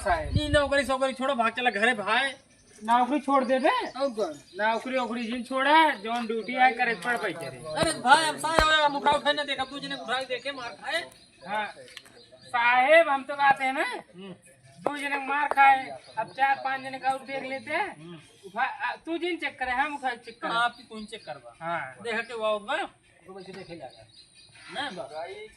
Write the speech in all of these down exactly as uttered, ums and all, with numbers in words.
ई नौकरी सौकरी छोड़ो, भाग चला घरे भाई। नौकरी छोड़ देबे? और कौन? नौकरी ओकरी जिन छोड़ा, जौन ड्यूटी आए करे पड़ पाई करे। अरे भाई, हम साया वाया मुखड़ा उठाए ना देखा, दू जने उठाए देखे मार खाए। हाँ। साहेब, हम तो कहते हैं ना, हम्म। दू जने मार खाए, अब चार पाँच जने का और देख लेते हैं। हम्म। उठा, आ, तू जिन चेक करे, हम उठा चेक करे। हाँ, आप ही कौन चेक करबा? हाँ। देखा के वो बा, तो वैसे देखे जाएगा। ना बा।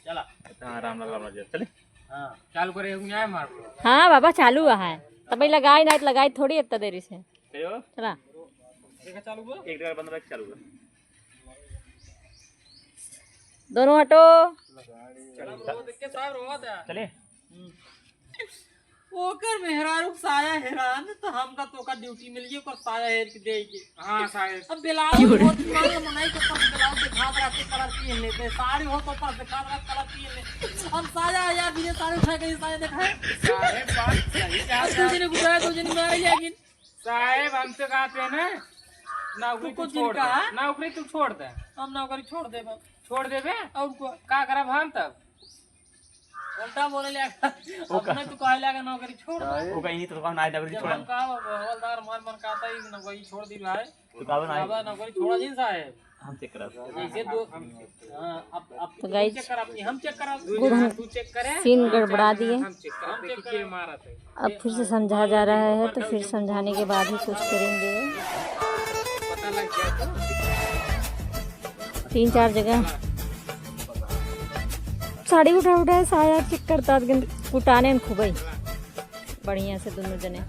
चला। हाँ, राम लाल, राम लाल, चले। हाँ, चालू करे, एक न्याय मार। हाँ बाबा, चालू है। तब लगाई ना, लगाई थोड़ी इतना देरी से। चलो। चला। देखा चालू बा? एक जगह बंद रख, चालू बा। दोनों हटो। चलो, वो देख के साहब रोवा था। चले। ओकर मेहरारू साया हेरान, तो हमका तो ओकर ड्यूटी मिल गई, ओकर साया हेर के दे के। हाँ, साया। अब ब्लाउज होत माल मनाई के ऊपर ब्लाउज दिखात रहते, कलर पहन लेते, साड़ी हो तो ऊपर दिखात रहते, कलर पहन लेते। हम साया या बिना साड़ी उठा के साया दिखाए। साहेब, बात सही कहा अब दू जने को उठाया, दू जने मारे लेकिन। साहेब, हम तो कहते हैं ना, नौकरी तू तू कुछ छोड़ जिनका दे। है? नौकरी तू छोड़ दे। हम नौकरी छोड़ देबे। छोड़ देबे? और को? का करब हम तब? उल्टा बोले ले, ओका। अपने तू कहे लगा नौकरी छोड़ दे। ओका इन्हीं तो कहा ना, नौकरी जब छोड़। हम कहा, हवलदार मन मन कहता ही नौकरी छोड़ दी भाई। तो कहा ना। बाबा नौकरी छोड़ा जिन साहेब। हम चेक करा। जैसे दो, हाँ, अब, अब तो तू guys, चेक करा, अपनी हम चेक करा। गुड हम तू चेक करे। सीन गड़बड़ा दिए। हम चेक करा, हम चेक करे। अब फिर से समझा जा रहा है, तो फिर समझाने के बाद ही कुछ करेंगे। पता लग गया तो। तीन चार जगह साड़ी उठा उठा साया चेक करता, लेकिन कुटाने न खूबई बढ़िया से दोनों जने।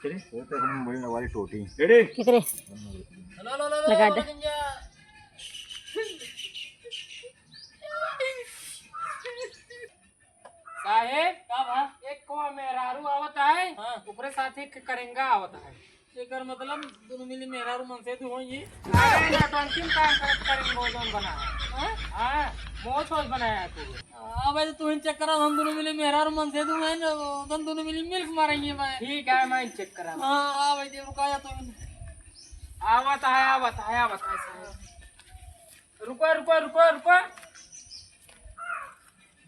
चले। वो तो हम बड़ी नवारी टोटी। रेडी? केकरे? लगा दे। साहेब, का बा? एक को मेहरारू आवत है, हाँ। ओकरे साथ एक करेंगा आवत है। एकर मतलब दोनों मिली मेहरारू मन से दू होई। अरे, नौटंकी में काम करत करेंगा, वो जौन बना है। हाँ? हाँ, मोच वोच बनाया है तू। हाँ, भाई, तो तू ही चेक करा, हम दोनों मिली मेहरारू मन से दू हैं, तो हम दोनों मिली मिल्क मारेंगे भाई। ठीक है, मैं चेक करा। हाँ, हाँ भाई, दे रुका जा तू। आवत है, आवत है, आवत है, साहेब। रुको, रुको, रुको, रुको।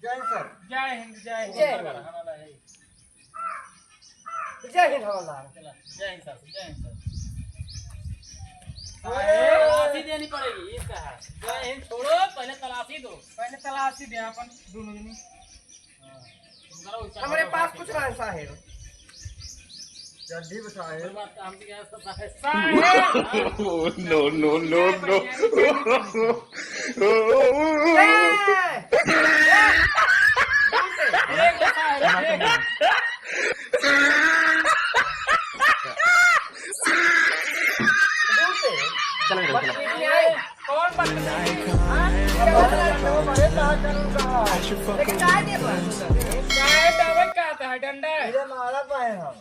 जय हिंद सर। जय हिंद, जय हिंद। जय हिंद। जय हिंद हवलदार। चला, जय हिंद सर, जय हिंद सर। अरे। तलाशी देनी पड़ेगी, इसका है। जय हिंद छोड़ो, पहले तलाशी दो। पहले तलाशी दे अपन दोनों जने। हमारे पास कुछ ना है साहेब। जल्दी बताओ। साहेब। Oh, no, no, no, no। चलो, चलो, चलो। कौन बदतमीजी? हाँ? ये वाला तो बड़े लाल कानून का है। लेकिन काय दे बा? काय दे बा? का आता है डंडा? इधर मारा पाए हम।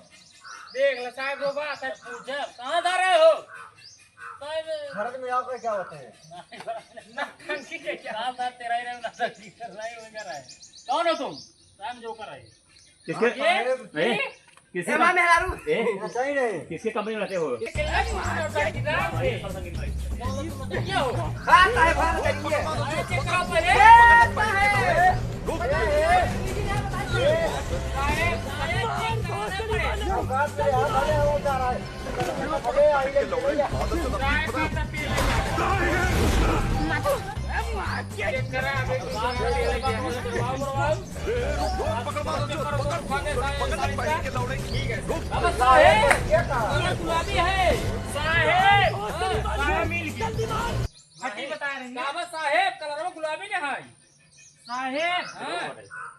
देख ले साहेब, वो बात है, पूछे, कहाँ जा रहे हो? साहेब, भारत में आओ, क्या होता है? ना, टंकी के क्या? साहब, साहब, तेरा ही रहे, ना टंकी कर रहा है, वो कर रहा है। कौन हो तुम? साहब, जो कर रहे हैं। किसके? हाँ, साहेब। ए, किसके ए, माँ कम-, मेहरारू। ए, सही नहीं। किसके कंपनी में रहते हो? हाँ, साहेब, हाँ, करिए। अब साहेब, कलर गुलाबी है। साहेब, हाँ, साहेब मिल गया। फटी बता रही है। का बा साहेब, कलरवा गुलाबी ना है। साहेब, हाँ।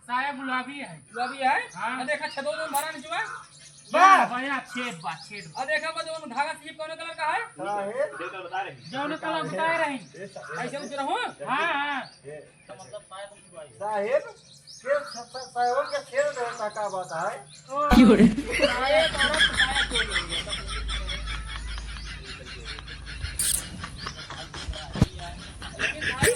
साहेब गुलाबी है। गुलाबी है? हाँ। आ देखा, छेदो जौन भरा निचवा। वाह। बढ़िया छेद बा, छेद बा। आ देखा, बा जौन धागा से कौन कलर का है? साहेब। जौन कलर बता रही। ऐसे उजरा हो? हाँ, हाँ। तो मतलब साहेब गुलाबी है। साहेब, के स-, स-, साहेबन के छेद में का, का बात है? ओ, क्यों रे? साहेब, औरत साहेब क्यों बोल रही है? लेकिन भाई,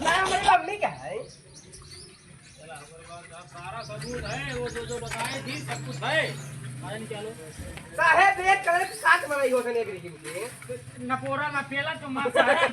ना, हमारी बगली का है। चला, हमारे पास सारा सबूत है, वो जो, जो बताए थी, सब कुछ है। साहेब, एक कलर के सात बनाई हो सने एक रिगिन के। नपोरा ना पेला तो मार साहेब।